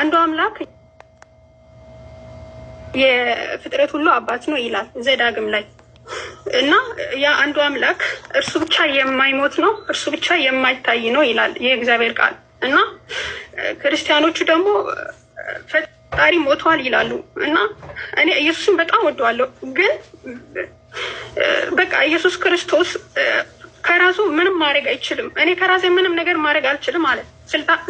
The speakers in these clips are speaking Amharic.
አንዱ አምላክ የፍጥረት ሁሉ አባት ነው ይላል ዘዳግም ላይ። እና ያ አንዱ አምላክ እርሱ ብቻ የማይሞት ነው፣ እርሱ ብቻ የማይታይ ነው ይላል የእግዚአብሔር ቃል። እና ክርስቲያኖቹ ደግሞ ፈጣሪ ሞቷል ይላሉ። እና እኔ ኢየሱስን በጣም ወደዋለሁ፣ ግን በቃ ኢየሱስ ክርስቶስ ከራሱ ምንም ማድረግ አይችልም። እኔ ከራሴ ምንም ነገር ማድረግ አልችልም አለ።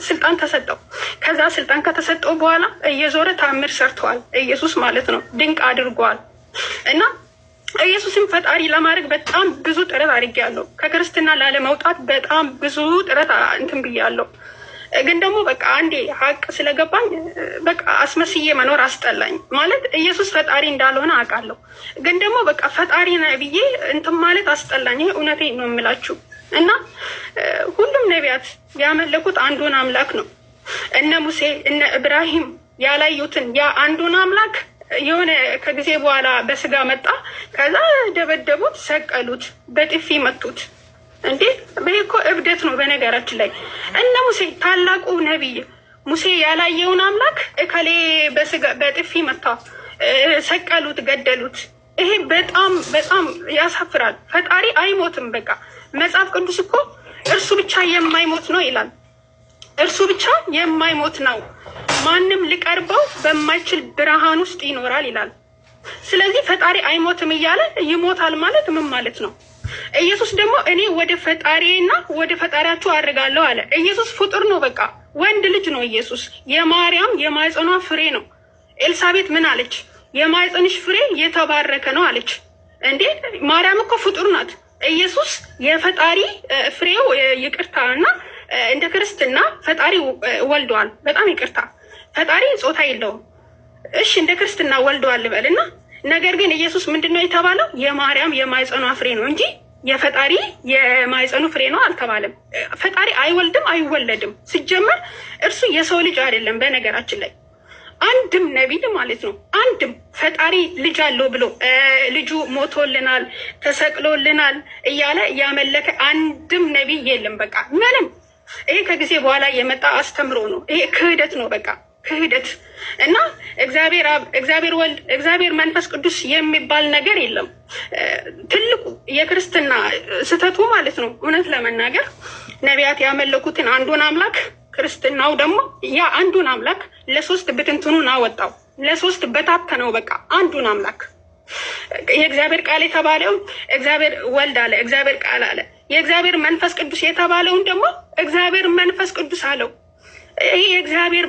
ስልጣን ተሰጠው። ከዛ ስልጣን ከተሰጠው በኋላ እየዞረ ታምር ሰርተዋል። ኢየሱስ ማለት ነው፣ ድንቅ አድርጓል። እና ኢየሱስን ፈጣሪ ለማድረግ በጣም ብዙ ጥረት አድርጌያለሁ። ከክርስትና ላለመውጣት በጣም ብዙ ጥረት እንትን ብያለሁ። ግን ደግሞ በቃ አንዴ ሀቅ ስለገባኝ በቃ አስመስዬ መኖር አስጠላኝ። ማለት ኢየሱስ ፈጣሪ እንዳልሆነ አውቃለሁ፣ ግን ደግሞ በቃ ፈጣሪ ነህ ብዬ እንትን ማለት አስጠላኝ። ይሄ እውነቴን ነው የምላችሁ። እና ሁሉም ነቢያት ያመለኩት አንዱን አምላክ ነው። እነ ሙሴ እነ ኢብራሂም ያላዩትን ያ አንዱን አምላክ የሆነ ከጊዜ በኋላ በስጋ መጣ። ከዛ ደበደቡት፣ ሰቀሉት፣ በጥፊ መቱት። እንዴ ይሄ እኮ እብደት ነው። በነገራችን ላይ እነ ሙሴ ታላቁ ነቢይ ሙሴ ያላየውን አምላክ እከሌ በስጋ በጥፊ መታ፣ ሰቀሉት፣ ገደሉት። ይሄ በጣም በጣም ያሳፍራል። ፈጣሪ አይሞትም። በቃ መጽሐፍ ቅዱስ እኮ እርሱ ብቻ የማይሞት ነው ይላል። እርሱ ብቻ የማይሞት ነው፣ ማንም ሊቀርበው በማይችል ብርሃን ውስጥ ይኖራል ይላል። ስለዚህ ፈጣሪ አይሞትም እያለ ይሞታል ማለት ምን ማለት ነው? ኢየሱስ ደግሞ እኔ ወደ ፈጣሪና ወደ ፈጣሪያችሁ አድርጋለሁ አለ። ኢየሱስ ፍጡር ነው፣ በቃ ወንድ ልጅ ነው። ኢየሱስ የማርያም የማህፀኗ ፍሬ ነው። ኤልሳቤት ምን አለች? የማህፀንሽ ፍሬ የተባረከ ነው አለች። እንዴ ማርያም እኮ ፍጡር ናት። ኢየሱስ የፈጣሪ ፍሬው ይቅርታ እና እንደ ክርስትና ፈጣሪ ወልደዋል። በጣም ይቅርታ ፈጣሪ ጾታ የለውም። እሺ እንደ ክርስትና ወልደዋል ልበል እና ነገር ግን ኢየሱስ ምንድን ነው የተባለው? የማርያም የማህፀኗ ፍሬ ነው እንጂ የፈጣሪ የማህፀኑ ፍሬ ነው አልተባለም። ፈጣሪ አይወልድም አይወለድም። ሲጀመር እርሱ የሰው ልጅ አይደለም። በነገራችን ላይ አንድም ነቢይ ማለት ነው አንድም ፈጣሪ ልጅ አለው ብሎ ልጁ ሞቶልናል፣ ተሰቅሎልናል እያለ ያመለከ አንድም ነቢይ የለም። በቃ ምንም ይሄ ከጊዜ በኋላ የመጣ አስተምሮ ነው። ይሄ ክህደት ነው። በቃ ክህደት እና እግዚአብሔር አብ፣ እግዚአብሔር ወልድ፣ እግዚአብሔር መንፈስ ቅዱስ የሚባል ነገር የለም። ትልቁ የክርስትና ስህተቱ ማለት ነው እውነት ለመናገር ነቢያት ያመለኩትን አንዱን አምላክ ክርስትናው ደግሞ ያ አንዱን አምላክ ለሶስት ብትንትኑን አወጣው፣ ለሶስት በታተነው። በቃ አንዱን አምላክ የእግዚአብሔር ቃል የተባለውን እግዚአብሔር ወልድ አለ፣ እግዚአብሔር ቃል አለ። የእግዚአብሔር መንፈስ ቅዱስ የተባለውን ደግሞ እግዚአብሔር መንፈስ ቅዱስ አለው። ይህ የእግዚአብሔር